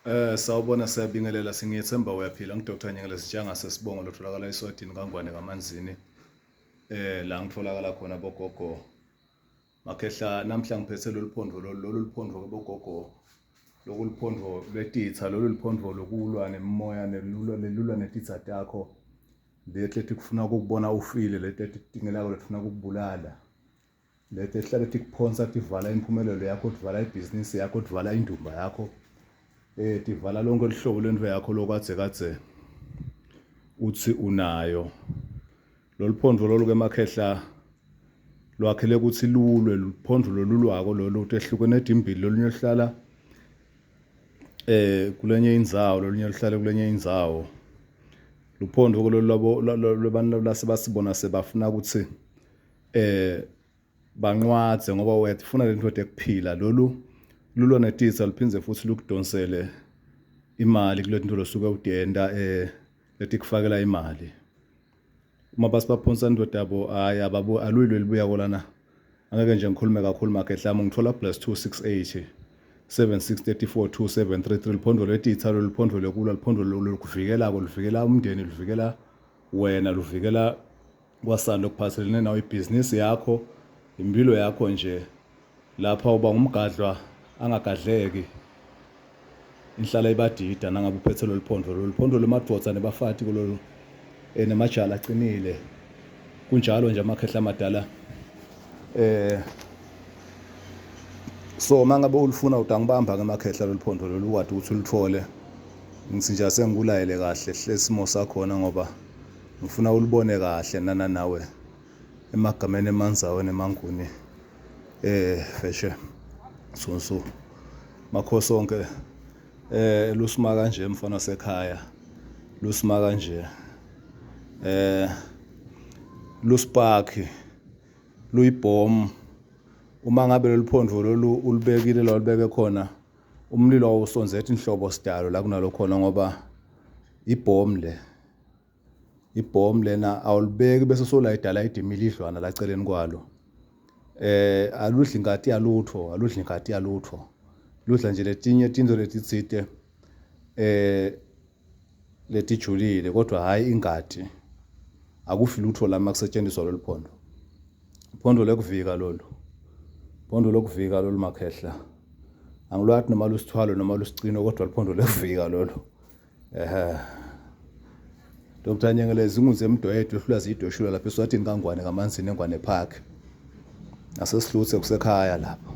Eh sawubona siyabingelela singiyethemba uyaphila ngiDr Nyengele Sitshanga sesibongo lotholakala eSwatini kaNgwane kaManzini eh la ngitholakala khona bogogo Makhehla namhla ngiphethe lolu phondvo lolu lolu luphondvo ke bogogo lokuluphondvo lwetitsa lolu luphondvo lokulwa nemimoya nelulwa lelulwa netitsa takho leti letikufuna ukukubona ufile leti letikutingelako letifuna kukubulala leti letihlale tikuphonsa tivala imphumelelo yakho tivala ibhizinisi yakho tivala indumba yakho eh tivala lonke luhlobo lwento yakho lokadze kadze uthi unayo loluphondvo lolu ke makhehla lwakhele ukuthi lulwe luphondvo lolulwako lolu tehlukene timbili lolunye luhlala eh kulenye indzawo lolunye luhlale kulenye indzawo luphondvo lolu lwabo lwabantu lasebasibona sebafuna ukuthi eh banqwadze ngoba uyafuna lento tekuphila lolu lulwa netitsa luphindze futhi lukudonsele imali kule nto losuke utenta eh letikufakela imali uma basibaphonsa indoda yabo hayi ababu aluyilwe libuya kolana angeke nje ngikhulume kakhulu magehlami ngithola plus 268 7634 2733 luphondo lwetitsa loluphondvo lwekulwa luphondo lokuvikelako luvikela umndeni luvikela wena luvikela kwasani lokuphathelene nawo ibhizinisi yakho impilo yakho nje lapha uba ngumgadlwa angagadleki inhlala ibadida nangabe uphethe lolu phondo lolu phondo lwemadvodza nebafati kulolu eh, nemajala acinile kunjalo nje amakhehla amadala eh so mangabe ulifuna utangibamba ke makhehla lolu phondo lolu ukade ukuthi ulithole ngithi nje asengikulayele kahle hle isimo sakhona ngoba ngifuna ulibone kahle nana nawe emagameni emanzawe nemanguni eh feshe sunsu makhosi onke eh lusima kanje mfana sekhaya lusima kanje eh luspark luyibhomu uma ngabe lolu phondvo lolu ulubekile la ulubeke khona umlilo awusonzetha inhlobo sidalo la kunalo khona ngoba ibhomu le ibhomu lena awulibeki bese solayidala idimile idlwana la celeni kwalo eh aludli ingati yalutho aludli ingati yalutho ludla nje letinye tintfo letitsite eh letijulile kodwa hayi ingati akufi lutho lama kusetshenziswa lolu phondo phondo lekuvika lolu phondo lokuvika lolu makhehla angilwathi noma lusithwalo noma lusicino kodwa luphondo lekuvika lolu ehe Dr Nyengelezi inkunzi emdwedwe ehlula ziyidweshula lapha eSwatini kaNgwane kaManzini eNgwane Park. Nasesihluthe kusekhaya lapho.